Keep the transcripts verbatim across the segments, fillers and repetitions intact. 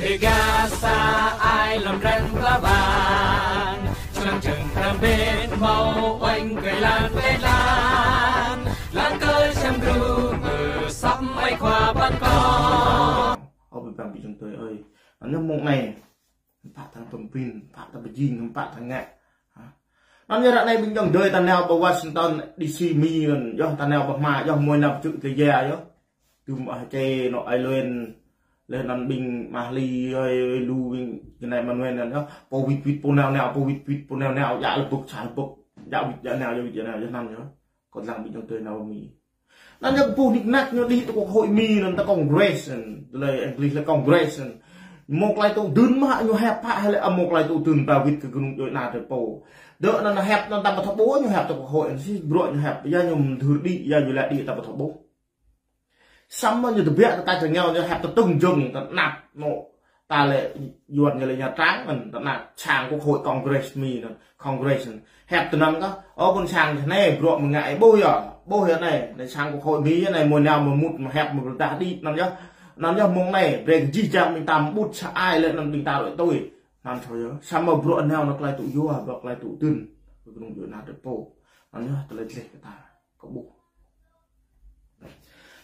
Ê ga sa ai lăm răng pla bang, čang čang răng bên mâo oanh kơi lan kơi lan, lan kơi sem gru mơ sắm ai khua ban kơ. Ơ, ƀing ƀing ƀing tơi ơi, anŭn mông anai, pă thang pơmpin, pă thang pơjing, pă thang ngă. Hă? Anŭn yơh ră anai ƀing djŏng dơi ta nao pơ Washington D C Mi anŭn, yơh ta nao pơ hma, yơh mơi nao pơ čư̆ tơlơi yơh. Tơm ah čê nô ai luen, leh anŭn ƀing mah li ơi lu ƀing kơnai mă nuen anŭn yơh. Pô wĭt wĭt pô nao nao, pô wĭt wĭt pô nao nao, djă lơbŭk, čă lơbŭk, djă wĭt djă nao, djă wĭt djă nao, yơh anŭn yơh. Kâo lăng ƀing djŏng dơi nao Mi. Anŭn yơh kơ pô nik nak ñu đĭ tơ quốc hội Mi anŭn, tơ Congress anŭn, tơlơi English lĕ Congress anŭn. Mơ̆ng tơlơi tŭ dưn mă ñu hiăp pă hă lĕ, a mơ̆ng tơlơi tŭ dưn ta wĭt kơ gơnung djuai ana tơ pô. Dŏ anŭn hiăp anŭn ta ƀu thâo ƀuh ñu hiăp tơ quốc hội anŭn, si bruă ñu hiăp, yua ñu mơdưr đĭ, yua ñu lĕ đĭ ta ƀu thâo ƀuh. Samơ̆ ñu tơbiă tơ ta čơngeo ñu hiăp tơ tơng jơ̆ng tơ anăp nô. Ta lĕ yuan ñu lĕ Nha Trang anŭn, tơ anăp sang quốc hội Congress Mi anŭn, Congress anŭn. Hiăp tơ anŭn kơ, ơ ƀôn sang čơ anai, bruă mơ̆ng ngă ih ƀuh yơh, ƀuh yơh anai, anai sang quốc hội Mi yơh anai, mơi nao mơ̆ mŭt mơ̆ hiăp mơ̆ pơdah đĭ anŭn yơh. Anŭn yơh mông anai, brơi kơ jih jang ƀing ta mŭt sa ai lĕ anŭn ƀing ta rơi tui. Anŭn thôi yơh, samơ̆ bruă nao anŭn tơlơi tŭ yua, bruă tơlơi tŭ dưn, kơ gơnung djuai ana tơ pô. Anŭn yơh tơlơi tleh kơ ta. Kâo ƀuh.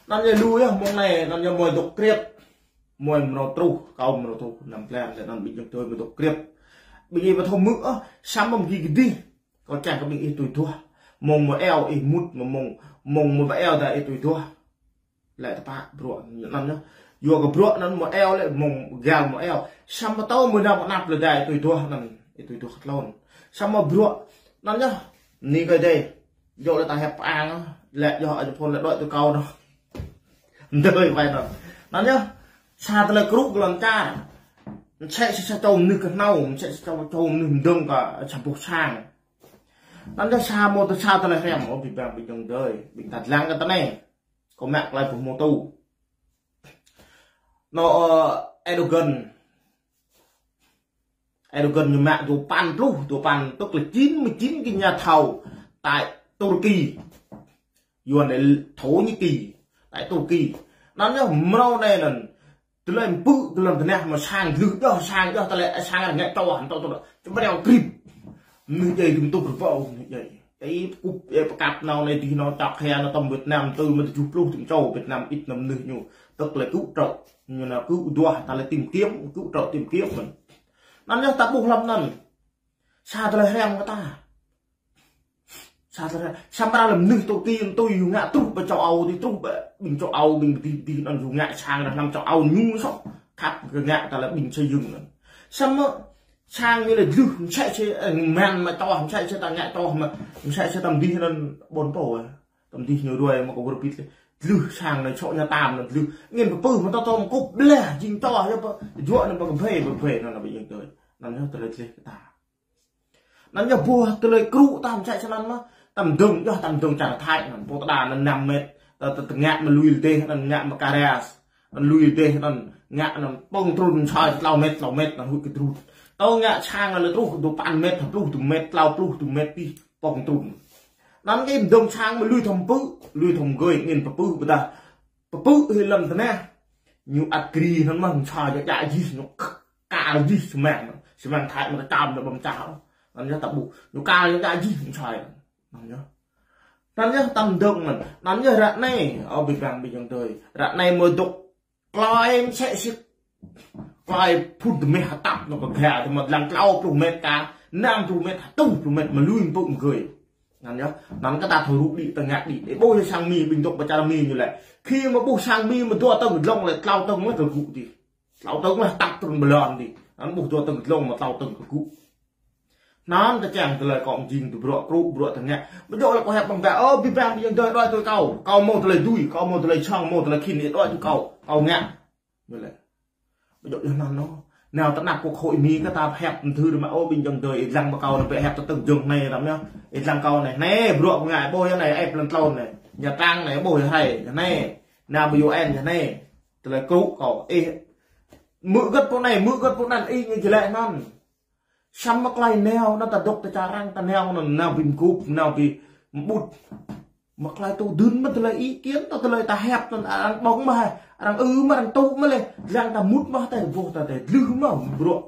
Anŭn yơh lu yơh mông anai, anŭn yơh mơi dŏ kriăp. Mơi mrô truh, kâo mrô truh, năm blan, lĕ anŭn ƀing djŏng dơi mơi dŏ kriăp. Ƀing ih ƀu thâo hmư̆ ôh, samơ̆ mơ̆ng gih kơdih. Kâo čang kơ ƀing ih tui duah. Mông mơi eo ih mŭt, mơ̆ng mông, mông mơi ƀu eo dah ih tui duah. Lĕ tơpă bruă anŭn yơh. Yua kơ bruă anŭn mơi eo lĕ mông gal mơi eo. Samơ̆ tơl mơi nao pơ anăp lĕ dah ih tui duah anŭn, ih tui duah kơ tlôn. Samơ̆ bruă anŭn yơh, ni kơ dêh. Djŏ lĕ ta hiăp pơang, lĕ yơh aja phôn lĕ đuaĭ tui kâo anŭn. Dơi wai anŭn. Anŭn yơh, sa tơlơi kru kơ lŏn čar. Msĕ si sa čô mơnuih kơhnâo, msĕ si sa čô, čô mơnuih mơdơ̆ng kơ sa boh sang. Anŭn yơh sa mơ̆ tơ sa tơlơi hriăm, ơ ƀing ƀing ƀing djŏng dơi, ƀing ta lăng kơ tơ anai. Kâo mă tơlơi pơhmutu. Nô, ơ, Erdogan. Erdogan ñu mă dua păn pluh, dua păn, tức là chín mươi chín cái nhà thầu tại Turkey. Yuan lĕ Thổ Nhĩ Kỳ, tại Turkey. Anŭn yơh mrô anai anŭn, tơlơi pơpư̆ kơ lŏn tơnah mơ̆ sang dlưh djơ̆, sang djơ̆, tơlơi sang rơngiă čô, hăm tŏ tŏ, čơmreo krip. Mơnuih djai dŭm tŭ rơbâo, mơnuih djai. Ih pơkŭp, ih pơkăp nao anai dih nao čŏk hia nao tơm Việt Nam tui mơ̆ tơjuh pluh tơm čô Việt Nam ĭt nao mơnuih ñu. Tức là cứu trợ. Ñu nao cứu duah, ta lĕ tìm kiếm, cứu trợ tìm kiếm mơ̆n. Anŭn yơh ta ƀuh lăm anŭn. Sa tơlơi hriăm kơ ta. Sa tơlơi hriăm. Samơ̆ lăm mơnuih Turkey tui yua ngă truh pơ châu Âu dih, truh pơ ƀing châu Âu, ƀing dih dih anŭn yua ngă sang dah lăm châu Âu ñu soh. Khăp kơ ngă ta lĕ ƀing xây dựng anŭn. Samơ̆ sang ñu lĕ dlưh, msĕ si, ơ, mơ̆n mă čoh, msĕ si ta ngă čoh mơ̆, msĕ si tơm dih anŭn ƀôn pô, ơ. Tơm dih ñu ruai mơ̆ kơ wơr bĭt lĕ. Dlưh sang anŭn čŏ ñu tam anŭn dlưh. Angĭn pơpư̆ mơ̆ tŏ tŏ mơ̆ kŭp bleh, jing čoh yơh pơ, juă anŭn pơ kơbê, kơbê anŭn ƀing djŏng dơi. Anŭn yơh tơlơi tleh kơ ta. Anŭn yơh boh tơlơi kru ta msĕ si anŭn mơ̆. Tơm dơ̆ng, yơh tơm dơ̆ng čar Thái anŭn. Pô tơđa anŭn năm mét. Tơ, tơ, tơ ngă mơ̆ lui dêh anŭn ngă mơ̆ karas. Anŭn lui dêh anŭn ngă anŭn pơ̆ng trŭn soi tlâo mét, tlâo mét anŭn huĭ kơ trŭn. Tơ ngă sang anŭn truh dua păn mét, pluh dua mét, tlâo pluh dua mét tih pơ̆ng trŭn. Anŭn kơ dơ̆ng sang mơ̆ lui thŏm pơpư̆, lui thŏm gơi angĭn pơpư̆ ƀôdah pơpư̆ hĭ lŏn tơnah. Ñu ăt kri anŭn mơ̆, ñu sa djă djă jih, ñu k-, kar jih sơmang. Sơmang Thái mơ̆ ta čăm anŭn ƀăm čah. Anŭn yơh ta ƀuh. Ñu kar djă djă jih, ñu sa. Anŭn yơh. Anŭn yơh tơm dơ̆ng mơ̆n. Anŭn yơh ră anai, ơ ƀing ƀing ƀing djŏng dơi. Ră anai mơi dŏ kloi msĕ si kloi phŭn tơmeh hơtăp anŭn kơ ga, tơmeh lăng tlâo pluh mét ka, năm pluh mét, hơtuh pluh mét, mơ̆ lui pơ̆ng gơi. Anŭn yơh, anŭn kơ ta thâo rŭ đĭ, ta ngă đĭ. Ih ƀuh yơh sang Mi, ƀing dŏ pơ čar Mi ñu lĕ. Khi mơ̆ ƀuh sang Mi mơ̆ dua tơ̆ng dlông lĕ, tlâo tơ̆ng lĕ kơ gŭ dih. Tlâo tơ̆ng lĕ tăp trŭn blan dih. Anŭn ƀuh dua tơ̆ng dlông mơ̆ tlâo tơ̆ng kơ gŭ. Anŭn ta čang tơlơi kâo jing tơ bruă kru, bruă ta ngă. Ƀu djơ̆ lĕ kâo hiăp ƀăng ƀă, ơ, ƀing ƀing djŏng dơi đuaĭ tui kâo. Kâo mâo tơlơi dưi, kâo mâo tơlơi čang, mâo tơlơi khĭn, đuaĭ tui kâo. Kâo ngă. Ñu lĕ. Ƀu djơ̆ yơh anŭn ôh. Nao tơ anăp quốc hội Mi kơ ta hiăp mơ̆ thâo mơ̆, ơ, ƀing djŏng dơi, ih lăng ƀă kâo anai ƀĕ hiăp tơ tơ̆ng dơ̆ng anai, tơm yơh. Ih lăng kâo anai, anai, bruă kâo ngă ih ƀuh yơh anai, ih pơlăn tlôn anai. Nha Trang anai, ih ƀuh yơh hai, anai. Nao pơ U N yơh anai. Tơlơi kru kâo, ih hmư̆ gơ̆t pô anai, hmư̆ gơ̆t pô anŭn, ih ñu jơlĕ anŭn. Samơ̆ tơlơi nao anŭn ta dŏ tơ čar arăng, ta nao anŭn nao ƀing gŭp, nao ƀing ƀut. Mă klai tŭ dưn mă tơlơi ý kiến, tơlơi ta hiăp anŭn arăng ƀơ̆ng mă, arăng ư mă, arăng tŭ mă lĕ, lăng ta mŭt mă tơi, ƀuh ta tơi, dlưh mă bruă.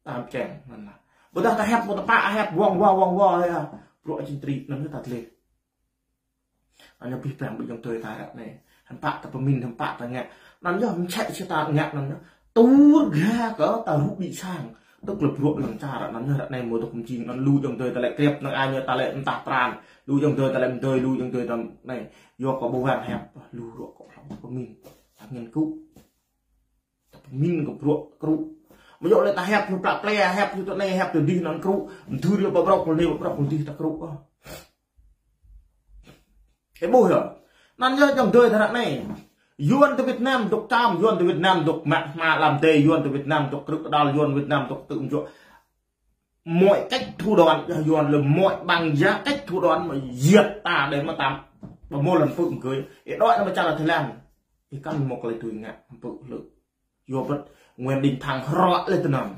Tam čeng anŭn lah. Ƀôdah ta hiăp, ƀôdah ta pă hiăp, wang wa, wang wa, ya. Bruă čin tri, anŭn ta tơlơi. Anŭn yơh pih păng ƀing ayŏng adơi ta ră anai. Hiư̆m pă ta pơmĭn, hiư̆m pă ta ngă. Anŭn yơh mơčeh si ta ngă anŭn yơh. Tur ga kơ ta rŭ ƀĭ sang. Tơl bruă lŏn čar anŭn yơh ră anai mơ̆ tơ̆k mơjing anŭn lu ayŏng adơi ta lĕ krep năng ai ñu ta lĕ mơtah pran. Lu ayŏng adơi ta lĕ mơdơi, lu ayŏng adơi ta anai. Yua kơ ƀu wang hiăp, lu rŏ kơ hlâo pơmĭn. Ta ngăn kŭ. Ta pơmĭn kơ bruă kru. Mơ̆ yua lĕ ta hiăp ñu plă ple, hiăp ñu tơ anai, hiăp ñu dih anŭn kru. Mơthưr lĕ ƀă brŏk kơ anai, ƀă brŏk kơ dih ta kru. Ơ. Ê ƀuh yơh. Anŭn yơh ayŏng adơi ta ră anai. Yuan tơ Việt Nam dŏ čăm, Yuan tơ Việt Nam dŏ mă hma lăm tê, Yuan tơ Việt Nam dŏ krư̆ kơđăl, Yuan Việt Nam dŏ tơm jŏ. Mọi cách thủ đoạn, yua Yuan lĕ mọi bằng giá cách thủ đoạn mă yơh ta đe mă tam. Ƀă mơ̆ lăm pơ̆k mơgơi. Ê đuaĭ anŭn mă čar Thái Lan. Ê kăn mơ̆ klai tui ngă pơ̆k lĕ. Yua bĕt Nguyễn Đình Thắng hrŏ lĕ tơ anŭn.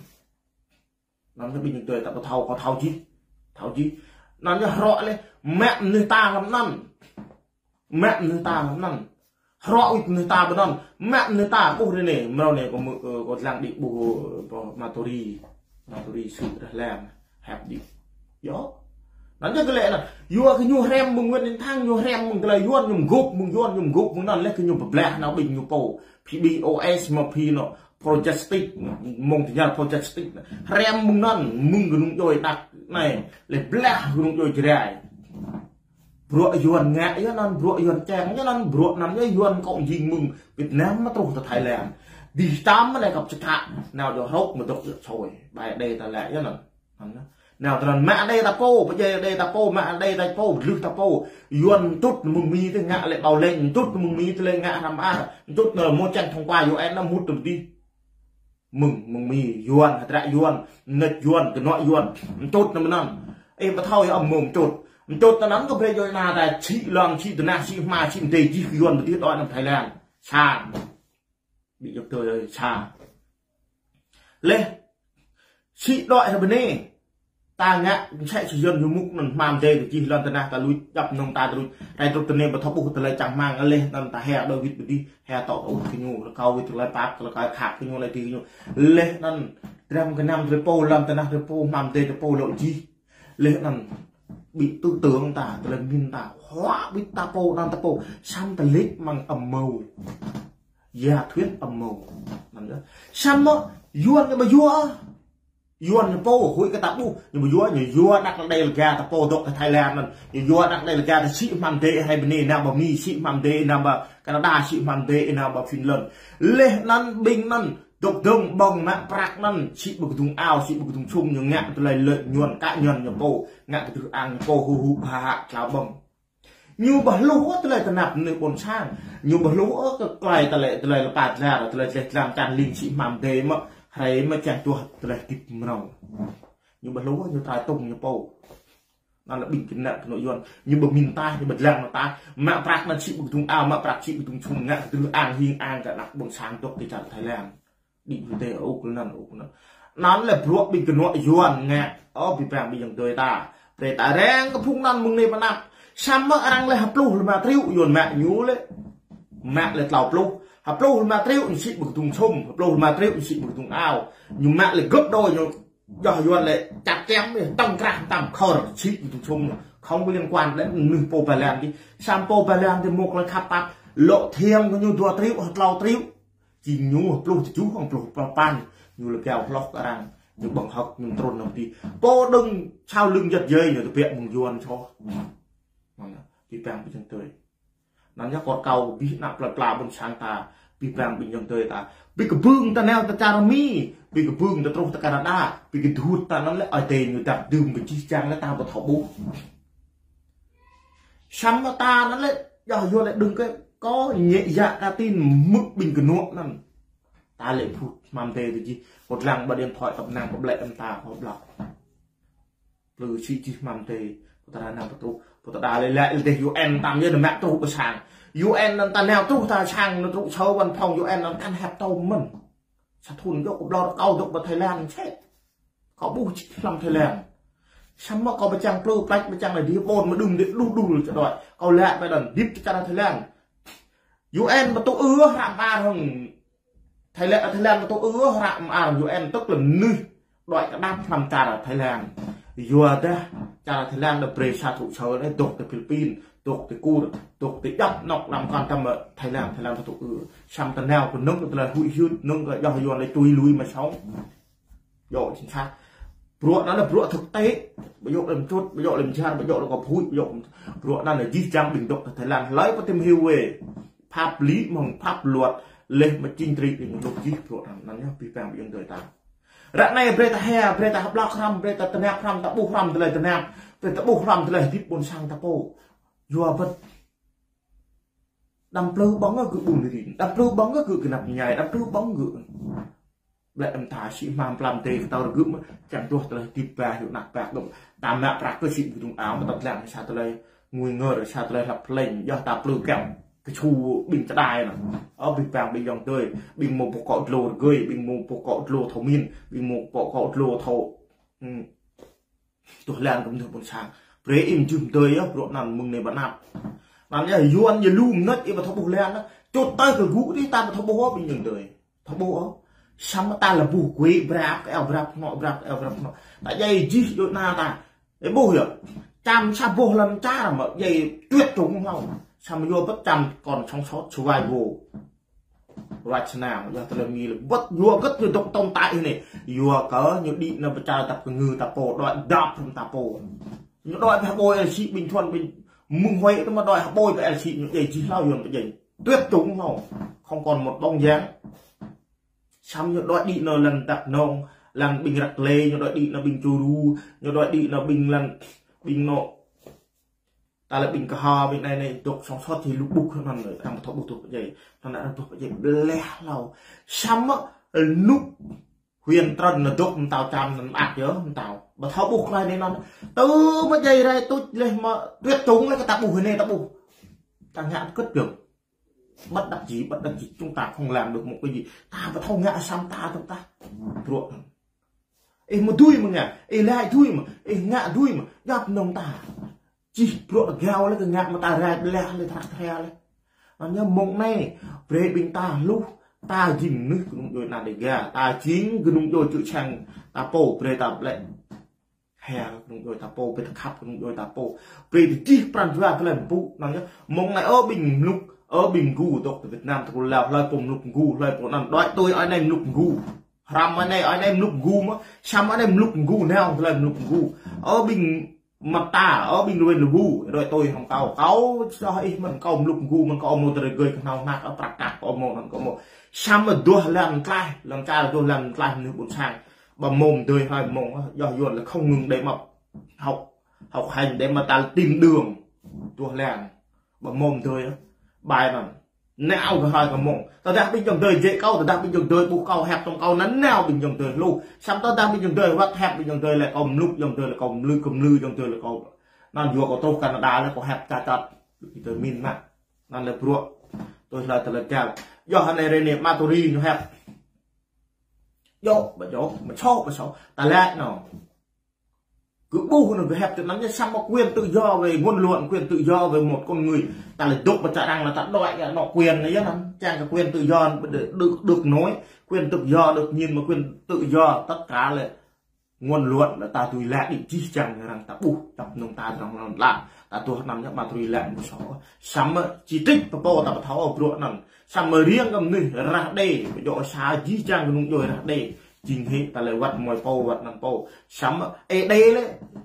Anŭn yơh ƀing ayŏng adơi ta ƀu thâo, kơ thâo čih. Thâo čih. Anŭn yơh hrŏ lĕ, mă mơnuih ta lăm anŭn. Mă mơnuih ta lăm anŭn. Hrŏ wĭt mơnuih ta ƀơi anŭn. Mă mơnuih ta ƀuh rê anai, mrâo anai kơ mơ̆, ơ, kơ lăng đĭ ƀuh, ơ, pô Maturi. Maturi sư̆ rah lăng. Hiăp đĭ. Yơh. Anŭn yơh kơ lĕ anŭn. Yua kơ ñu hrăm mơ̆ng Nguyễn Đình Thắng, ñu hrăm mơ̆ng tơlơi Yuan, ñu mgŭp mơ̆ng Yuan, ñu mgŭp mơ̆ng anŭn, lĕ kơ ñu pơblah nao ƀing ñu pô. Phi ƀĭ ôs mă phi nao. Project stick, mơ̆ng tơña project stick. Hrăm mơ̆ng anŭn, mơ̆ng gơnung djuai Đăk anai, lĕ blah gơnung djuai Jrai. Bruă Yuan ngă yơh anŭn, bruă Yuan čang yơh anŭn, bruă anŭn yơh Yuan kŏ jing mơ̆ng Việt Nam mă truh tơ Thái Lan. Dih tam mă lĕ kăp čơkă, nao djŏ hrŏk mă dŏ djŏ sôi. Ƀai đe ta lĕ yơh anŭn. Anŭn yơh. Nao tơ anŭn mă đe ta pô, pơdjai đe ta pô, mă đe ta pô, dlưh ta pô. Yuan mŭt mơ̆ng Mi tơ ngă lĕ ƀâo lĕ, mŭt mơ̆ng Mi tơ lĕ ngă hrăm ar, mŭt nao mơ̆ čang thông qua U N nao mŭt tơ dih. Mơ̆ng, mơ̆ng Mi, Yuan, hơdră Yuan, mơneč Yuan, kơnuă Yuan, mŭt nao mơ̆ng anŭn. Ê, ƀu thâo yơh mơ̆ mŭt. Mŭt nao anŭn kơ brơi djuai ana ta, sĭ lŏn, sĭ tơnah, sĭ hma, sĭ mơdê, jih Yuan ƀu dih đuaĭ anŭn Thái Lan. Sang. Ƀing ayŏng adơi ơi, sang. Lĕ, sĭ đuaĭ hrơi bơnê. Ta ngă, mơsĕ si Yuan ñu mŭk anŭn hma mơdê tơ jih lŏn tơnah ta luč, djŏp mơnơ̆ng ta ta luč. Rai truh tơ anai ƀu thâo ƀuh tơlơi čang hmang lĕ anŭn ta he đuaĭ wĭt ƀu dih, he tŏ tơ ôh kơ ñu, rơkâo wĭt tơlơi pap, tơlơi kar khăp kơ ñu lĕ tih kơ ñu. Lĕ anŭn, dram gơnam drơi pô, lŏn tơnah drơi pô, hma mơdê drơi pô lŏ jih. Lĕ anŭn, ƀĭ tư tưởng ta, tơlơi mĭn ta, huă ƀĭ ta pô, anŭn ta pô, săm ta lĕč mơ̆ng âm mưu. Giả thuyết âm mưu. Anŭn yơh. Săm mơ̆, Yuan ñu ƀu yua. Yuan ñu pô, huĭ kơ ta ƀuh, ñu ƀu yua, ñu yua anăk đe lĕ ga ta pô dŏ kơ Thái Lan anŭn. Ñu yua anăk đe lĕ ga ta sĭ hma mơdê hrơi bơnê, nao ƀơi Mi sĭ hma mơdê, nao ƀơi Canada sĭ hma mơdê, nao ƀơi Finland. Lĕ anŭn ƀing anŭn, dŏ dơ̆ng ƀơ̆ng mă prăk anŭn, sĭ ƀơi kơdung ao, sĭ ƀơi kơdung sum, ñu ngă tơlơi lợi nhuận cá nhân ñu pô, ngă kơdrưh ang ñu pô, hu hu ha ha, klao ƀơ̆ng. Ñu ƀu hluh ôh tơlơi tơnap mơnuih ƀôn sang. Ñu ƀu hluh ôh kơ klai tơlơi, tơlơi lơpa dlar, tơlơi dleh dlan čan ling sĭ hma mơdê mơ̆, hrơi mơ̆ čang tuah tơlơi hơdip mrâo. Ñu ƀu hluh ôh, ñu trai tŭng ñu pô. Anŭn lĕ ƀing kơnăl kơnuk Yuan. Ñu ƀu mĭn ta, ñu ƀu dlăng ta. Mă prăk anŭn sĭ ƀơi kơdung ao, mă prăk sĭ ƀơi kơdung sum, ngă kơdrưh ang hing ang kơ anăk ƀôn sang dŏ kơ čar Thái Lan. Đĭ ƀu tê ôh kơ anŭn, ôh kơ anŭn. Anŭn lĕ bruă ƀing kơnuk Yuan ngă. Ơ, pih păng ƀing ayŏng adơi ta. Brơi ta răng kơ phung anŭn mơ̆ng anai pơ anăp. Săm mơ̆ arăng lĕ ha pluh lima triệu Yuan mă ñu lĕ. Mă lĕ klâo pluh. Ha pluh lima triệu ñu sĭ ƀơi kơdung sum, ha pluh lima triệu ñu sĭ ƀơi kơdung ao. Ñu mă lĕ gấp đôi ñu. Yua Yuan lĕ čăp čem, tŏng krah tăm khor, sĭ ƀơi kơdung sum. Không có liên quan đến mơnuih pô Ba Lan dih. Săm pô Ba Lan dih mơ̆ klai khăp pap. Lŏ thiăng kơ ñu dua triệu, ha klâo triệu. Jing ñu pluh tơjuh, hăng pluh păn. Ñu lĕ kiao hloh kơ arăng. Ñu ƀơ̆ng hơ̆k, ñu trŭn nao dih. Pô đơ̆ng sao lưng giật dây ñu tơbiă mơ̆ng Yuan soh. Anŭn yơh, pih păng ƀing ayŏng adơi. Anŭn yơh kơ kâo ƀĭ anăp plơi pla ƀôn sang ta, pih păng ƀing ayŏng adơi ta. Ƀĭ kơ ƀơ̆ng ta nao tơ čar Mi, ƀĭ kơ ƀơ̆ng ta truh tơ Canada, ƀĭ kơ dhuôt ta anŭn lĕ ai tê ñu dăp dưm ƀơi jih jang lĕ ta ƀu thâo ƀuh. Săm mơ̆ ta anŭn lĕ, yua Yuan lĕ đơ̆ng kơ, kơ nhẹ dạ cả tin mơ̆ ƀing kơnuk anŭn. Ta lĕ phŭt hma mơdê tơ jih, kơ lăng ƀơi điện thoại kăp năng kơ ƀlĕ ƀơi ta kơ ƀlŏk. Plư sĭ jih hma mơdê, pơtơđa nao pơtruh, pơtơđa lĕ lĕ lĕ dêh U N tam yơh nao mă truh ƀơi sang. U N anŭn ta nao truh ta sang, nao truh sơ văn phòng U N anŭn kăn hiăp tơ̆ mơ̆n. Sa thŭn dŏ kơ ƀlŏr kâo dŏ ƀơi Thái Lan sĕ. Kâo ƀuh čih lăm Thái Lan. Samơ̆ kâo pơčang plư, plăč pơčang lĕ đi ƀôn mơđung đĭ đu đu čơđuaĭ. Kâo lăi pơđăn, hơdip tơ čar Thái Lan. U N pơtŭ ư hră mơar hăng Thái Lan, Thái Lan pơtŭ ư hră mơar U N, tức là mơnuih đuaĭ kơđăp hrăm čar Thái Lan. Yua dah čar Thái Lan đa brơi sa thụ sơ đa dŏ tơ Philippin, dŏ tơ Kur, dŏ tơ djăp anŏ lăm kơnăm Thái Lan, Thái Lan pơtŭ ư. Samơ̆ tơ nao kơ nơ̆ng kơ tơlơi huĭ hyưt, nơ̆ng kơ yua yua lĕ tui lui mă song. Yua chính xác. Bruă anŭn lĕ bruă thực tế, ƀu djơ̆ lĕ mơčut, ƀu djơ̆ lĕ mơjar, ƀu djơ̆ lĕ kơ phuĭ, ƀu djơ̆. Bruă anŭn lĕ jih jang ƀing dŏ tơ Thái Lan, hlơi pơtĭm hiu wê, pháp lý mơ̆ng pháp luật, lĕ mă chính trị ƀing dŏ jih bruă anŭn, anŭn yơh pih pang ƀing dơi ta. Ră anai brơi ta hia, brơi ta hơblŏk hrăm, brơi ta tơnap hrăm, ta ƀuh hrăm tơlơi tơnap, brơi ta ƀuh hrăm tơlơi hơdip ƀôn sang ta pô. Yua bĕt đăm plư ƀơ̆ng gơ̆ ƀun rin, đăm plư ƀơ̆ng gơ̆ gơnăp ñai, đăm plư ƀơ̆ng gơ̆. Ƀlĕ đăm ta sĭ hmam plam tê kơ tâo rơgơ̆ mơ̆, čang tuh tơlơi hơdip ba, hyu nak ba gơ̆. Ta mă prăk kơ sĭ gơdung ao, mă ta tlang sa tơlơi ngui ngơ, sa tơlơi hlăp hlĕng, yơh ta plư kăm kơčhu ƀing čơđai anŭn. Ơ, pih pang ƀing ayŏng adơi, ƀing mơ̆ pô kŏ dlô rơgơi, ƀing mơ̆ pô kŏ dlô thâo min, ƀing mơ̆ pô kŏ dlô thâo, hmm, tuh lan kơ mơnuih ƀôn sang. Brơi ih jum dơi yơh, bruă anŭn mơ̆ng anai ƀơi anăp. Anŭn yơh, Yuan yơh lu mơnuih ih ƀu thâo ƀuh lan anŭn. Čut tơi kơ gŭ dih ta ƀu thâo ƀuh ôh ƀing ayŏng adơi. Thâo ƀuh ôh. Samơ̆ ta lĕ ƀuh kuê brăp kơ eo brăp kơ anŏ brăp kơ eo brăp kơ anŏ. Ta djai jih djŏ anai ta. Ih ƀuh yơh. Čăm sa boh lăm čar mơ̆ djai tuyệt chủng hlâo. Samơ̆ yua bĕt čăm kŏn sống sót survival. Ruăt snam, yua tơlơi mi lĕ bĕt yua gĕt ñu dŏ tơm tai anai. Yua kơ ñu đĭ nao pơčar tăp kơ ngư ta pô, đuaĭ dăp hrŏm ta pô. Ñu đuaĭ pơ hơƀôi L C Bình Thuận, ƀing mơ̆ng Huế tơ mă đuaĭ hơƀôi pơ L C ñu djai jih hlâo Yuan pơdjai. Tuyệt chủng hlâo. Không còn một bóng dáng. Samơ̆ ñu đuaĭ đĭ nao lăn Dak Nông, lăn ƀing Răk Lê, ñu đuaĭ đĭ nao ƀing Ču Ru, ñu đuaĭ đĭ nao ƀing lăn, ƀing anŏ. Ta lĕ ƀing kơ ha, ƀing anai anai, dŏ sống sót thì lu ƀuh anŭn lĕ, arăng ƀu thâo ƀuh tuh pơdjai. Anŭn arăng tuh pơdjai ƀlĕ hlâo. Samơ̆ anŭn huyện Trần anŭn dŏ mơtao čăm anŭn mơak yơh, mơtao. Ƀu thâo ƀuh tơlơi anai anŭn. Tơ mơ̆ djai rai tuč leh mơ̆ tuyệt chủng leh kơ ta ƀuh anai ta ƀuh. Ta ngă gĕt yơh. Bất đắc dĩ, bất đắc dĩ, chúng ta không làm được một cái gì. Ta ƀu thâo ngă samơ̆ ta tơm ta. Bruă. Ih mơ̆ dưi mơ̆ ngă, ih laĭ dưi mơ̆, ih ngă dưi mơ̆, djŏp mơnơ̆ng ta. Jih bruă rơgao leh kơ ngă mơ̆ ta rai ƀlĕ leh tơrăk tơria leh. Anŭn yơh mơ̆ng anai, brơi ƀing ta hluh, ta jing mơnuih kơnung djuai ană Dêga, ta jing kơnung djuai čư̆ čhiăng ta pô, brơi ta ƀlĕ. Hia kơnung djuai ta pô, brơi ta khăp kơnung djuai ta pô. Brơi ta jih pran jua tơlơi mpŭ, anŭn yơh. Mơ̆ng anai ơ ƀing mluk, ơ ƀing mgu, dŏ tơ Việt Nam, tơ kơ Lào, hlơi pô mluk mgu, hlơi pô anŭn, đuaĭ tui ơi anai mluk mgu. Hrăm ơi anai, ơi anai mluk mgu mơ̆. Samơ̆ ơi anai mluk mgu nao, tơlơi mluk mgu. Ơ ƀing mơta, ơ ƀing ruai lu mgu, đuaĭ tui hăng kâo. Kâo soh ih mơ̆n kâo mluk mgu, mơ̆n kâo mâo tơlơi gơi kơhnâo hnăk, ơ prăk kăk kâo mâo, anŭn kâo mâo. Samơ̆ duah lăn tlaih, lăn čar duah lăn tlaih mơnuih ƀôn sang. Ƀu mâo mơdơi hlơi mơ̆ng, yơh Yuan lĕ không ngừng đẩy mà học, học hành để mà ta tìm đường. Duah lăn. Ƀu mâo mơdơi, ƀai anŭn. Nao kơ hơi kơ mông. Tơdah ƀing ayŏng adơi jĕ kâo, tơdah ƀing ayŏng adơi ƀuh kâo hiăp tŏng kâo anŭn nao ƀing ayŏng adơi hluh. Samơ̆ tơdah ƀing ayŏng adơi wơ̆t hiăp ƀing ayŏng adơi lĕ kâo mluk, ayŏng adơi lĕ kâo mlư, kơ mlư ayŏng adơi lĕ kâo. Anŭn yua kâo truh Canada lĕ kâo hiăp ča čăt. Ƀing ayŏng adơi min mă. Anŭn lĕ bruă. Tui hlơi tơlơi gal. Yua anai rơnê Maturi ñu hiăp. Djŏ, ƀu djŏ, mă soh, ƀu soh. Ta lĕ anŭn. Kơ ƀuh anŭn kơ hiăp tơ anŭn yơh samơ̆ quyền tự do về ngôn luận, quyền tự do về một con người. Ta lĕ dŏ pơ čar arăng lĕ ta đòi kơ anŏ quyền anai yơh anŭn. Čang kơ quyền tự do được, được, được nói, quyền tự do được nhìn mà quyền tự do tất cả là ngôn luận là ta tui lĕ đĭ jih jang arăng ta ƀuh, tăp nung ta arăng anŭn lă. Ta tuh anŭn yơh Maturi lĕ mơ̆ soh. Samơ̆ chỉ trích pơ pô ta ƀu thâo bruă anŭn. Samơ̆ riêng kơ mơnuih rah đê, ƀu djŏ sa jih jang kơnung djuai rah đê. Jing hĭ ta lĕ wơ̆t mơi pô, wơ̆t anăn pô. Samơ̆ Ê Đê lĕ,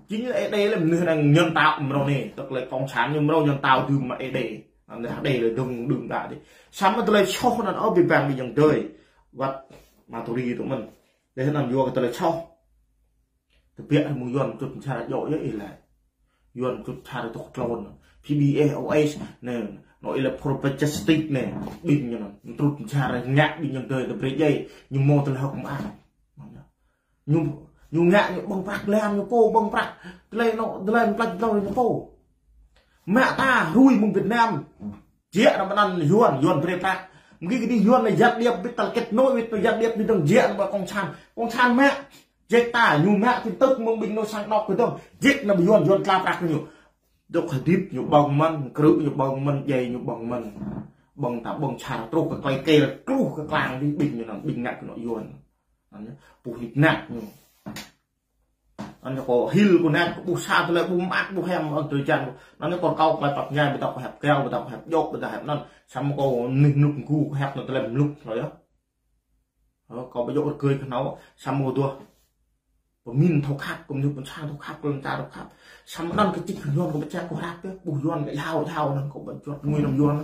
jing lĕ Ê Đê lĕ mơnuih arăng nhân tạo mrâo anai, tức là cộng sản ñu mrâo nhân tạo dưm mă Ê Đê. Anăn rah đê lĕ dơ̆ng đưm đă dih. Samơ̆ tơlơi soh anăn ơ ƀing ƀing ayŏng adơi. Wơ̆t Maturi tŭ mơ̆n. Dêh anăn yua kơ tơlơi soh. Tơbiă mơ̆ng Yuan čut čar djŏ yơh ih lĕ. Yuan čut čar tŏk tlôn. P B S, O S, anai, anŏ ih lĕ propagandistik anai, ƀing ñu anŭn. Trut čar ngă ƀing ayŏng adơi tơ brơi djai, ñu mâo tơlơi hơ̆k mơak. Ñu, ñu ngă ñu ƀơ̆ng prăk lăm ñu pô, ƀơ̆ng prăk. Tơlơi anŏ, tơlơi plăč tơlơi ñu pô. Mă ta hrui mơ̆ng Việt Nam. Jĕ anăn mơnăn Yuan, Yuan brơi prăk. Mơ̆ng kơ dih Yuan anai gián điệp, ƀĭt tơl kết nối, ƀĭt gián điệp, ƀĭt dơ̆ng jĕ anăn ƀơi cộng sản. Cộng sản mă. Jĕk ta, ñu mă tin tức mơ̆ng ƀing nô sang anŏ kơ dơ̆ng. Jĕk nao ƀơi Yuan, Yuan tla prăk ñu. Dŏ hơdip ñu ƀơ̆ng mơ̆n, krư̆ ñu ƀơ̆ng mơ̆n, djai ñu ƀơ̆ng mơ̆n. Ƀơ̆ng ta ƀơ̆ng čar truh kơ klai kơl, truh kơ klang dih ƀing ñu anŭn, ƀing ngă kơ anŏ Yuan. Anŭn yơh, puh hip năk ñu. Anŭn yơh kâo hil kâo năk, kâo ƀuh sa tơlơi ƀu mă ƀu hiam ôh tơlơi jan. Anŭn yơh kâo rơkâo klai pap ñai, ƀôdah kâo hiăp keo, ƀôdah kâo hiăp djŏ, ƀôdah hiăp anŭn. Samơ̆ kâo nih nuk mgu kâo hiăp anŭn tơlơi mluk hlâo yơh. Ơ, kâo ƀu djơ̆ rơgơi kơ nao, samơ̆ kâo duah pơmĭn thâo khăp, kơ mơnuih ƀôn sang thâo khăp, kơ lŏn čar thâo khăp. Samơ̆ anŭn kơ čih kơ Yuan kâo ƀu čang kâo hrăp yơh, ƀuh Yuan kơ yao, yao anŭn kâo ƀu juăt ngui anăm Yuan.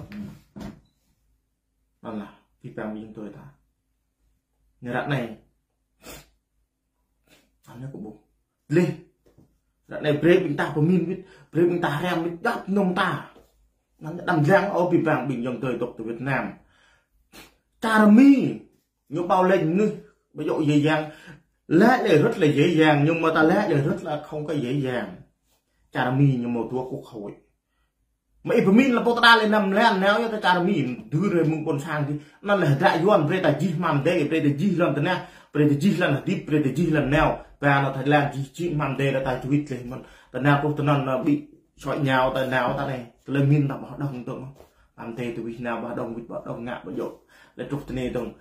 Anŭn lah, abih bang ƀing tui ta. Ñu ră anai. Anŭn yơh kâo ƀuh. Leh. Ră anai brơi ƀing ta pơmĭn wĭt, brơi ƀing ta hrăm wĭt, djŏp mơnơ̆ng ta. Anŭn yơh đăm lăng ôh abih bang ƀing ayŏng adơi dŏ tơ Việt Nam. Čar Mi, ñu ƀâo lĕ mơnuih, ƀu djơ̆ dễ dàng. Lĕ lĕ rất là dễ dàng, nhưng mà ta lĕ lĕ rất là không có dễ dàng. Čar Mi ñu mâo dua quốc hội. Mă ih pơmĭn lĕ pô ta đa lĕ năm lăn nao yơh ta čar Mi, dưi rai mơ̆ng ƀôn sang dih. Anŭn lĕ hơdră Yuan, brơi ta jih hmam dê, brơi ta jih lŏn tơnah, brơi ta jih lŏn hơdip, brơi ta jih lŏn nao. Ba nao Thái Lan jih jih hmam dê, ta juăt leh mơ̆n. Ta nao truh tơ anŭn, ơ, ƀu soi ñao ta nao ta anai. Tơlơi mĭn ta ƀu hơđong dơ̆ng. Hmam dê tui wih nao ƀu hơđong, wĭt ƀu hơđong, ngă ƀu djơ̆. Lĕ truh tơ anai dơ̆ng.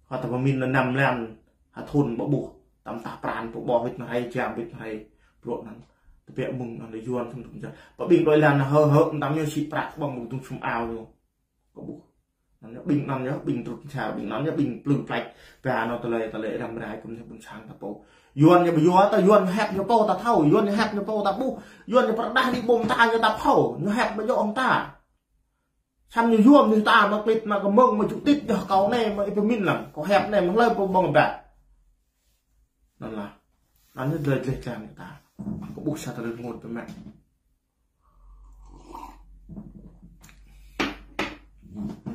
Hơt ta pơmĭn lĕ năm lăn, hơt thun ƀu ƀuh. Tăm tah pran pô ƀuh wĭt mơ̆ng hrơi, jam wĭt mơ̆ng hrơi. Bruă anŭn. Tơbiă mơ̆ng anŭn lĕ Yuan thun thun jam. Pơ ƀing đôi lan hơ hơ, tăm ñu sĭ prăk ƀơ̆ng ƀu tung sum ao ñu. Kâo ƀuh. Anŭn yơh ƀing anŭn yơh, ƀing trŭt čar, ƀing anŭn yơh, ƀing plư plač. Ba nao tơlơi, tơlơi răm rai kơ mơnuih ƀôn sang ta pô. Yuan ñu ƀu yua ta, Yuan ñu hiăp ñu pô ta thâo, Yuan ñu hiăp ñu pô ta ƀuh, Yuan ñu pơrơđah đi ƀôm ta ñu ta pô, ñu hiăp ƀu djơ̆ ƀơ̆ng ta. Samơ̆ ñu yua mơnuih ta mă klĭt, mă kơmơ̆ng, mă jŭ tĭt, yơh kâo anai, mă ih pơmĭn lăng, kâo hiăp anai, mă hlơi pô ƀơ̆ng ƀă. Anŭn lah. Anŭn yơh tơlơi gleh glan ta. Kâo ƀuh sa tơlơi rơngot biă mă.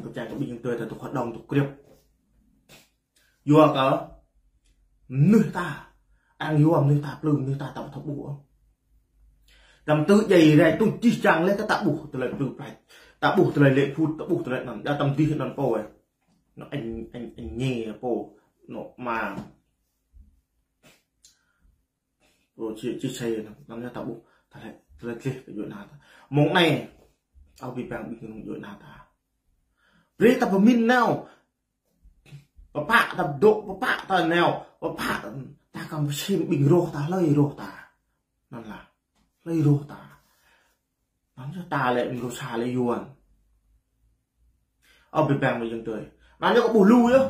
Kâo čang kơ ƀing tui ta dŏ hơđong dŏ kriăp. Yua kơ mơnuih ta, arăng yua mơnuih ta plư, mơnuih ta ta ƀu thâo ƀuh ôh. Tăm tư̆ djai rai tŭ čih čang leh ta, ta ƀuh tơlơi plư plač. Ta ƀuh tơlơi lĕ phŭt, ta ƀuh tơlơi anŭn. Đa tăm dih anŭn pô ơi. Anŭn anh, anh, anh Nhê pô. Anŭn mă Rồi chia, chia sẻ anŭn, anŭn yơh ta ƀuh, ta lĕ, ta lĕ gleh kơ djuai ana ta. Mơ̆ng anai, ơ abih bang ƀing kơnung djuai ana ta. Brơi ta pơmĭn nao, pơpă ta dŏ, pơpă ta nao, pơpă ta kăm pơsĭm ƀing rŏh ta, hlơi rŏh ta. Anŭn lah, hlơi rŏh ta. Anŭn yơh ta lĕ mơnuih sa lĕ Yuan. Ơ abih bang mơ̆ng ayŏng adơi. Anŭn yơh kâo ƀuh lu yơh.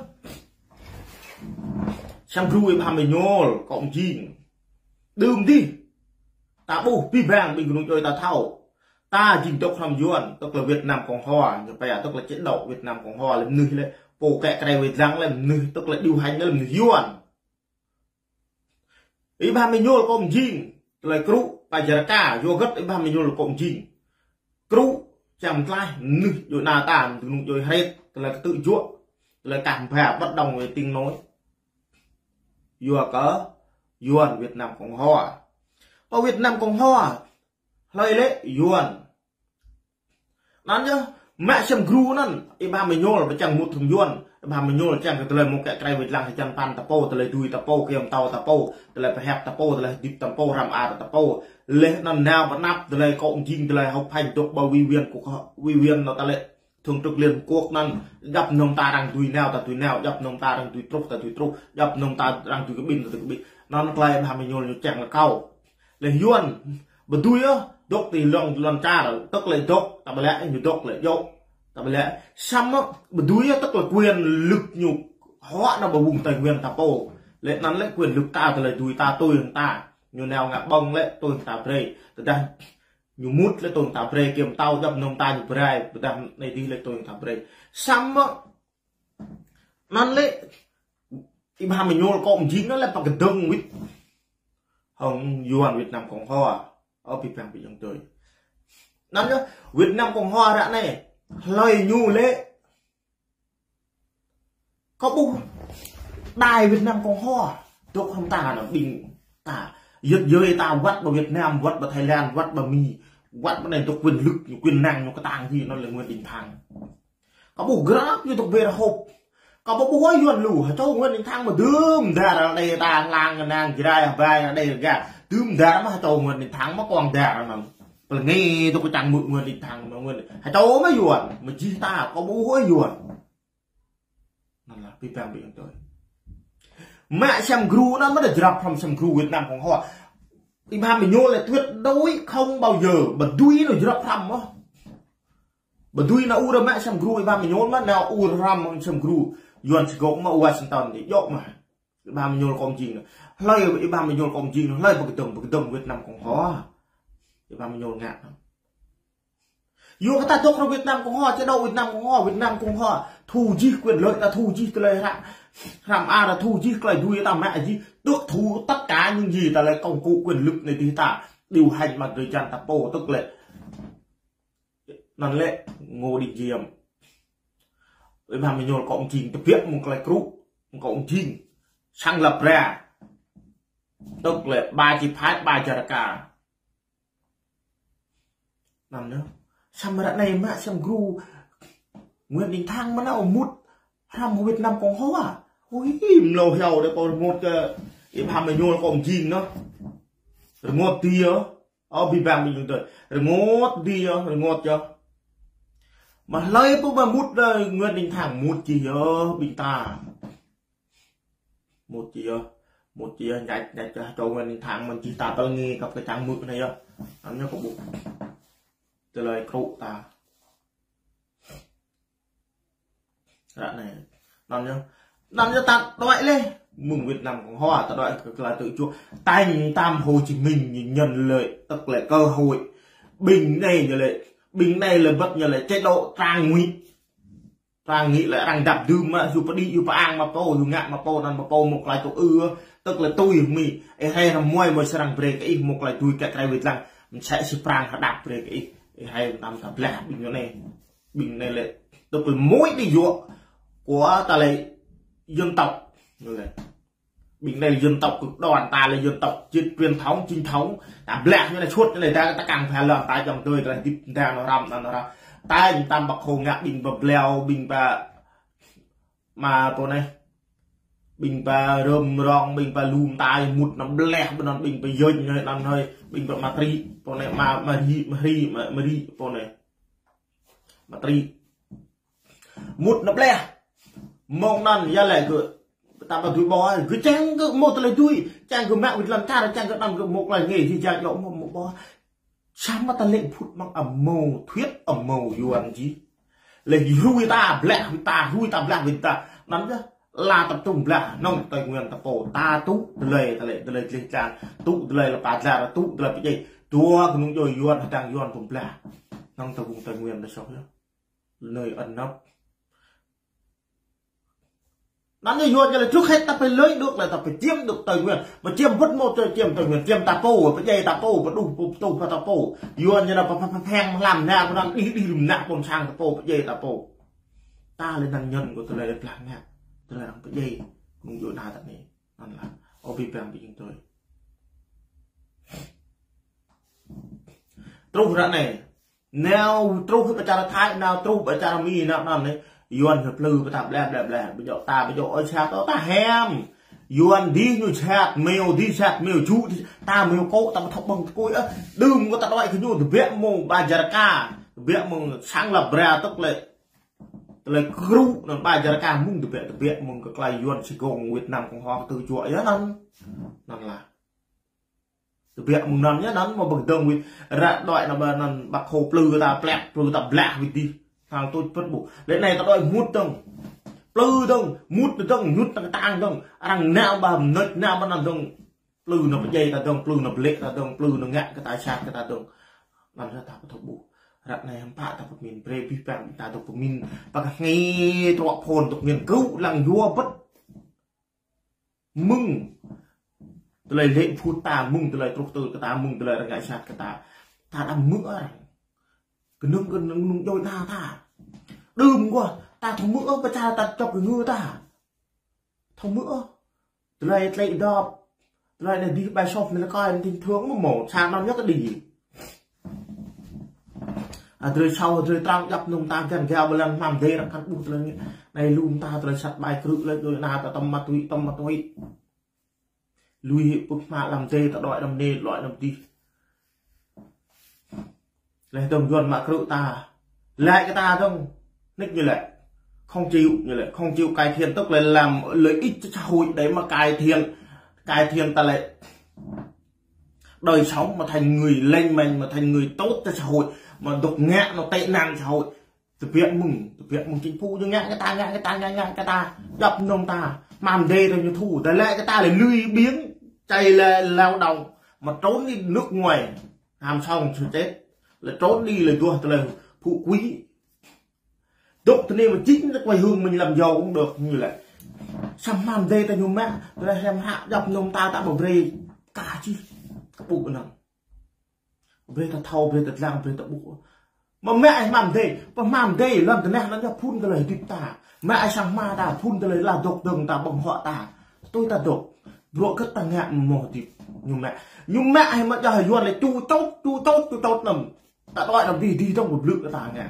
Sang gru ih Bham Êñuôl, kŏ mơjing. Đưm dih. Ta ƀuh abih bang ƀing kơnung djuai ta thâo. Ta jing dŏ hrŏm Yuan, tức là Việt Nam Cộng Hòa, ñu pia tức là chế độ Việt Nam Cộng Hòa, lĕ mơnuih lĕ pô kĕ krê wĕt lăng lĕ mơnuih, tức là điều hành lĕ mơnuih Yuan. Ih Bham Êñuôl kŏ mơjing, tơlơi krŭ, pơjăr ka, yua hơget ih Bham Êñuôl kŏ mơjing. Krŭ, čang tlaih, mơnuih djuai ana ta, mơnuih djuai hrĕt, tơlơi kơtư̆ juă, tơlơi kah mbha, bất đồng về tiếng nói. Yua kơ Yuan Việt Nam Cộng Hòa. Kơ Việt Nam Cộng Hòa, hlơi lĕ Yuan. Anŭn yơh, mă sang gru anŭn, ih Bham Êñuôl, pơčang mŭt hrŏm Yuan, ih Bham Êñuôl, čang kơ tơlơi mơ̆ng kĕ krê wĕt lăng, hơjăn păn ta pô, tơlơi dui ta pô, kiăng tâo ta pô, tơlơi pơhiăp ta pô, tơlơi hơdip ta pô, hrăm ar ta pô. Leh anŭn nao pơ anăp, tơlơi kŏ mơjing, tơlơi hŏk phanh, dŏ ƀơi ủy viên, kơ ủy viên anŭn ta lĕ, thường trực Liên Hợp Quốc anŭn, djŏp mơnơ̆ng ta arăng dui nao, ta dui nao, djŏp mơnơ̆ng ta arăng dui truh, ta dui truh, djŏp mơnơ̆ng ta arăng dui kơ ƀing, ta dui kơ ƀing. Anŭn tơlơi ih Bham Êñuôl ñu čang lĕ kâo. Lĕ Yuan, ƀu dưi ôh, dŏ ti lŏn, lŏn čar, tức là dŏ, ta ƀu lĕ, ñu dŏ lĕ dŏ, ta ƀu lĕ. Samơ̆, ƀu dưi ôh, tức là quyền lực ñu, hŏ nao ƀơi vùng Tây Nguyên ta pô. Lĕ anŭn lĕ quyền lực ta, tơlơi dui ta, tui hăng ta. Ñu nao ngă ƀơ̆ng lĕ, tui hăng ta brơi. Tơdah ñu mŭt lĕ tui hăng ta brơi, kiăng tâo djŏp mơnơ̆ng ta ñu brơi, tơdah anai dih lĕ tui hăng ta brơi. Samơ̆, anŭn lĕ, ih Bham Êñuôl kŏ mơjing anŭn lĕ pơkơdơ̆ng wĭt. Hăng Yuan Việt Nam Cộng Hòa. Ơ abih bang ƀing ayŏng adơi. Anŭn yơh, Việt Nam Cộng Hòa ră anai. Hlơi ñu lĕ. Kâo ƀuh. Đài Việt Nam Cộng Hòa. Dŏ hrŏm ta anŭn ƀing ta. Yơ̆t yơi ta wăt ƀơi Việt Nam, wăt ƀơi Thái Lan, wăt ƀơi Mi. Wăt ƀơi anai dŏ quyền lực, ñu quyền năng, ñu kơtang hĭ anŭn lĕ Nguyễn Đình Thắng. Kâo ƀuh grăp ñu dŏ bê rơhôp. Kâo ƀu ƀuh ôh Yuan lu, hơčô Nguyễn Đình Thắng mă dưm dar đe ta hlang nang jrai hơbai đe rơga. Dưm dar mă hơčô Nguyễn Đình Thắng mă kuang dar anŭn. Pơlơngê tŭ kơ čang mơ̆ Nguyễn Đình Thắng mă Nguyễn. Hơčô mă Yuan, mă jih ta, kâo ƀu ƀuh ôh Yuan. Anŭn lah, ƀing ta ƀing tui. Mă sem gru anŭn mă đa jrăp hrăm sem gru Việt Nam Cộng Hòa. Y Bham Êñuôl lĕ tuyệt đối không bao giờ, ƀu dưi nao jrăp hrăm ôh. Ƀu dưi nao ur mă sem gru Y Bham Êñuôl mă nao ur hrăm sem gru Yuan Sài Gòn mă Washington đi, djơ̆ mă. Y Bham Êñuôl kông jing. Hlơi Y Bham Êñuôl kông jing, hlơi pơkơdơ̆ng, pơkơdơ̆ng Việt Nam Cộng Hòa. Y Bham Êñuôl ngă. Yua kơ ta dŏ hrŏm Việt Nam Cộng Hòa, chế độ Việt Nam Cộng Hòa, Việt Nam Cộng Hòa. Thu jih quyền lợi ta thu jih tơlơi hrăm. Hrăm a ta thu jih tơlơi dưi ta mă jih. Tước thu tất cả những gì ta lĕ công cụ quyền lực anai dih ta. Điều hành mà người dân ta pô tức lĕ. Anŭn lĕ Ngô Đình Diệm. Y Bham Êñuôl kông jing, tơbiă mơ̆ng tơlơi krŭ, kông jing. Sang lăp bra. Tức lĕ ba chi phái, ba jar ka. Anŭn yơh. Samơ̆ ră anai mă sem gru Nguyễn Đình Thắng mă nao mŭt hrăm Việt Nam Cộng Hòa. Ui, mlâo hiao đe pô rơngot kơ Y Bham Êñuôl kông jing anŭn. Rơngot dih yơh. Ơ, ƀing ta ƀing tui. Rơngot dih yơh, rơngot yơh. Mă hlơi pô mă mŭt đe Nguyễn Đình Thắng mŭt jih yơh, ƀing ta. Mŭt jih yơh, mŭt jih yơh, ñăč, ñăč yơh, hơčô Nguyễn Đình Thắng mă jih ta pơlơngê kăp kơ čang mơ̆ anai yơh. Anŭn yơh kâo ƀuh. Tơlơi krŭ ta. Ră anai. Anŭn yơh. Anŭn yơh ta đuaĭ lĕ. Mơ̆ng Việt Nam Cộng Hòa ta đuaĭ kơ tơlơi tơčuă. Tañ tam Hồ Chí Minh ñu nhận lĕ, tức lĕ cơ hội. Ƀing anai ñu lĕ, ƀing anai lĕ bật ñu lĕ chế độ Trang Ngụy. Trang Ngụy lĕ arăng dăp dưm mă, yua pơđĭ, yua pơang mă pô, yua ngă mă pô, anŭn mă pô mơ̆ng tơlơi tŭ ư, tức lĕ tui Mi. Ê hai răm muai mơ̆ srăng brơi kơ ih mơ̆ng tơlơi tui kơ krei Việt Nam. Mơ̆ng sĕ si Prang hơđăp brơi kơ ih. Ê hai năm ta blah ƀing anai. Ƀing anai lĕ, tức là mối đe dọa của ta lĕ dân tộc. Ƀing anai lĕ dân tộc cực đoan, ta lĕ dân tộc truyền thống, chính thống. Ta blah ñu anai suôt ñu anai, ta, ta kăng pha lăng, ta čŏng tui, ta dip, ta nao hrăm, ta nao hrăm. Ta, ta Bác Hồ ngă ƀing pơbleo, ƀing pơ, mă pô anai. Ƀing pơ rơm rong, ƀing pơ lum ta, mŭt nao blah, ƀing anŭn ƀing pơ yơñ, anŭn hơi, ƀing pơ ma tri, pô anai, ma, ma ri, ma ri, ma, ma ri, pô anai. Ma tri. Mŭt nao blah. Mơ̆ng anŭn yơh lĕ gơ̆. Ta ƀu dưi ƀuh, gơ̆ čang gơ̆ mơ̆ tơlơi dưi. Čang gơ̆ mă wĭt lăm čar, čang gơ̆ anŭn gơ̆ mơ̆ tơlơi ngă, jih jang djơ̆ mơ̆, mơ̆ ƀuh. Samơ̆ ta lĕ phŭt mơ̆ng amâo thuyết, amâo Yuan jih. Lĕ hrui ta blah, hrui ta, hrui ta blah wĭt ta. Anŭn yơh, la tập trung blah, nŏng Tây Nguyên ta pô. Ta tŭ tơlơi, tơlơi, tơlơi jih jang. Tŭ tơlơi lăp blah, tŭ tơlơi pơdjai. Dua kơnung djơ̆ Yuan, hơdang Yuan pơblah. Nŏng ta vùng Tây Nguyên ta soh yơh. Nơi ẩn nấp. Anŭn yơh Yuan ñu lĕ trước hết ta phải lấy được là ta phải chiếm được Tây Nguyên. Mà chiếm mất một rồi chiếm Tây Nguyên, chiếm ta pô, pơdjai ta pô, pơđuh pô, pơtŭ pha ta pô. Yuan ñu lĕ pha, pha, pha, pheng hlăm nao, pơđăm đih, đih lum nao, ƀôn sang ta pô, pơdjai ta pô. Ta lĕ nạn nhân của tơlơi blah ngă, tơlơi arăng pơdjai, kơnung djơ̆ anai ta anai. Anŭn lah, ơ ƀing ta ƀing tui. Truh ră anai, nao truh pơ čar Thái, nao truh pơ čar Mi, nao anŭn anai. Yuan ñu plư pơ ta blah, blah, blah. Ƀu djơ̆ ta, ƀu djơ̆ ơi sat, ta hiam. Yuan dih ñu sat, meo dih sat, meo jŭ dih. Ta meo kô̆, ta ƀu thâo ƀơ̆ng tơkuai ôh. Đưm kơ ta đuaĭ kơ ñu, tơbiă mơ̆ng ba jar ka. Tơbiă mơ̆ng sang lăp bra tức lĕ. Tơlơi krŭ anŭn ba jar ka mơ̆ng tơbiă, tơbiă mơ̆ng kơ tơlơi Yuan Sài Gòn Việt Nam Cộng Hòa kơ tơjuă yơh anŭn. Anŭn lah. Tơbiă mơ̆ng anŭn yơh anŭn mơ̆ ƀơ̆ng dơ̆ng wĭt ră đuaĭ anŭn ƀă anŭn Bác Hồ plư ta plĕp, plư ta blah wĭt dih. Hăng tui pơ̆t ƀu. Lĕ anai ta đuaĭ mŭt dơ̆ng. Plư dơ̆ng, mŭt dơ̆ng, mŭt dơ̆ng, tang dơ̆ng. Arăng nao ƀă mơnuih, nao ƀă anŭn dơ̆ng. Plư nao pơdjai ta dơ̆ng, plư nao blĕ ta dơ̆ng, plư nao ngă kơ ta sat kơ ta dơ̆ng. Anŭn yơh ta pơtô ƀu. Ră anai hăm pă ta pơmĭn brơi ƀing ta, ta dŏ pơmĭn. Pă kơ hngĕ truă phôn dŏ pơmĭn kơ̆ lăng yua bĕt. Mơ̆ng tơlơi lĕ phŭt ta, mơ̆ng tơlơi truh tơl kơ ta, mơ̆ng tơlơi arăng ngă sat kơ ta. Ta đăm hmư̆ arăng. Kơnơ̆ng kơnơ̆ng nung djơ̆ ta ta. Đưm kơ ta thâo hmư̆ ôh, pơčah ta čŏk kơ ngư ta. Thâo hmư̆ ôh. Tơlơi tlĕ dŏp. Tơlơi anai dih bai sop anai lĕ kơ anai tin thường mơ̆ mơ̆. Sa năm yơh kơ đĭ. Hơdrơi sâo, hơdrơi trăng, djăp nung ta găn gao bơlan hmam dê ră kăn ƀuh tơlơi ngă. Anai lŏm ta tơlơi sat bai krư̆ lĕ, đôi na ta tăm ma túy, tăm ma túy. Lui hĭ pơ̆k hmă lăm dê ta đuaĭ lăm nê, đuaĭ lăm dih. Lĕ dơ̆ng Yuan mă krư̆ ta. Lĕ kơ ta dơ̆ng. Nik ñu lĕ. Không chịu, ñu lĕ. Không chịu cải thiện, tức là làm lợi ích cho xã hội để mà cải thiện, cải thiện ta lĕ đời sống mà thành người lành mạnh, mà thành người tốt cho xã hội, mà dŏ ngă ñu tệ nạn xã hội. Tơbiă mơ̆ng, tơbiă mơ̆ng chính phủ ñu ngă kơ ta, ngă kơ ta, ngă, ngă kơ ta. Djăp nung ta, hmam dê ta ñu thu, ta lĕ kơ ta lĕ lười biếng, chạy lơ lao động, mà trốn đi nước ngoài, hăm song sự chết, là trốn đi là vua tơlơi phú quý. Dŏ tơ anai mà chính là quê hương mình làm giàu cũng được, ñu lĕ. Samơ̆ hmam dê ta ñu mă, tơlơi hrăm hră djăp nung ta ta ƀu brơi kah čih, kơ ƀuh anŭn. Brơi ta thâo, brơi ta lăng, brơi ta ƀuh. Mă mă ai hmam dê, pơ hmam dê, lŏn tơnah lŏn tơnah phun tơlơi hơdip ta. Mă ai sang hmua ta, phun tơlơi laih dŏ dơ̆ng ta ƀơ̆ng huă ta. Tui ta dŏ. Bruă kơ ta ngă mơ̆ hơdip. Ñu mă. Ñu mă ai mă djơ̆ Yuan lĕ ču čôt, ču čôt, ču čôt năm. Ta đuaĭ năm dih, dih dơ̆ng ƀu blư̆ kơ ta ngă.